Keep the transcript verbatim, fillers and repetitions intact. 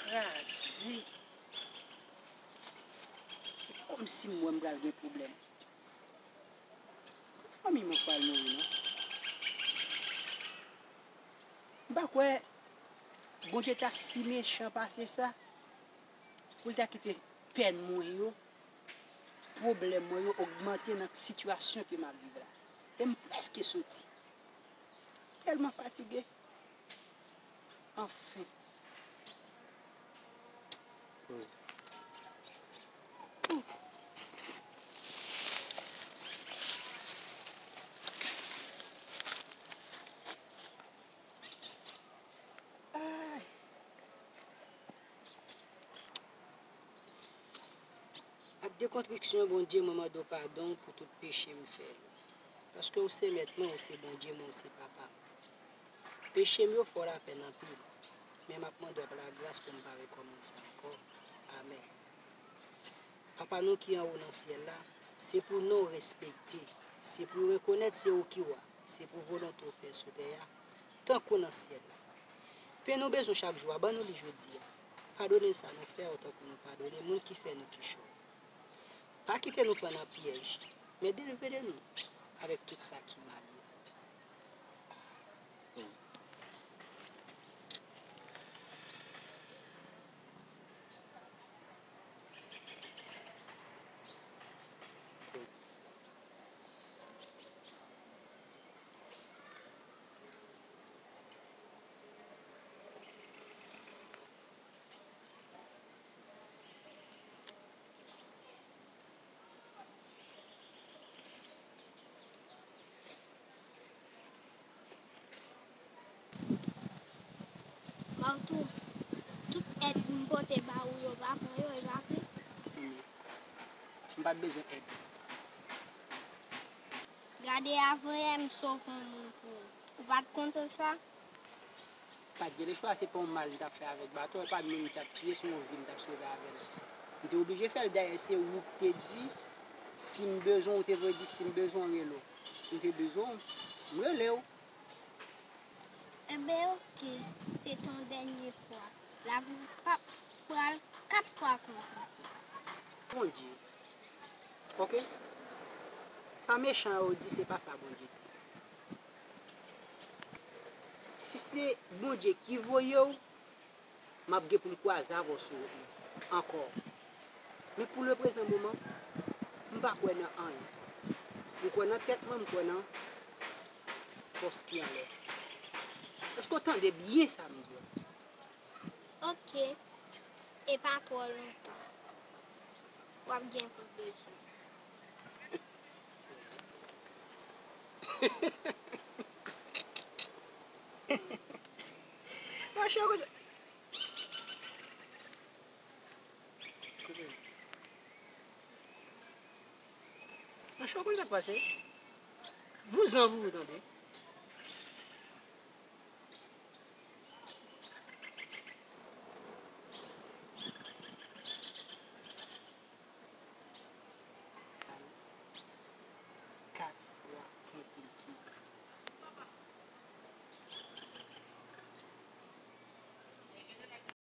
Kraze. E kòmsi m wè m pral gen pwoblèm. Fanmi mwen pral mouri, non. M pa kwè Bondye ta si mechan pase sa pou l ta kite pèn mwen yo, pwoblèm mwen yo ogmante nan sitiyasyon ke m ap viv la. E m prèske soti. Tèlman fatige. Anfen. Poze. Ay. Ak dekontriksyon, Bondye, mwen mande w padon pou tout peche m fè yo. Paske ou se mèt mwen, ou se Bondye mwen, ou se papa m. Peche m yo fè w lapèn anpil, men m ap mande w lagras pou m pa rekòmanse ankò. Amèn. Papa nou ki anwo nan syèl la, se pou non w respekte, se pou yo rekonèt se ou ki wa, se pou volonte w fè sou tè a, tankou nan syèl la. Pen nou bezwen chak jou a, ban nou li jodi a. Padone sa nou fè yo tankou nou padone moun ki fè nou kichòy. Pa kite nou pran nan pyèj, men delivre nou avèk tout sa ki mal yo. Martou, tout èd m pote ba ou yo, pa pran yo, e pa vre? Fanmi, m pa t bezwen èd ou. Gade, avan yè m sove yon moun pou ou. Ou pa t kontan sa? Pa t gen lechwa, se pa yon mal m t ap fè avèk bato, e pa t moun m t ap tiye, se yon vi m t ap sove avè l. M te oblije fè l, dayè se ou k te di, si m bezwen w, ou te vle di, si m bezwen w, rele w. M te bezwen w, m rele w. Enben, oke, se te yon dènye fwa. Lavi m p ap pral kat fwa konplike. Bondye. Oke? Sa mechan yo di, se pa sa Bondye di. Si se Bondye ki voye w, m ap gen pou m kwaze avè w sou wout mwen ankò. Men pou leprezan moman, m pa kwè nan anyen. M kwè nan tèt mwen, m kwè nan fòs ki anlè. Èske w tande byen sa m di w? Oke. E pa twò lontan. W ap gen pou bezwen. Mache konsa. Mache konsa k pase. Vouzan pou ou tande.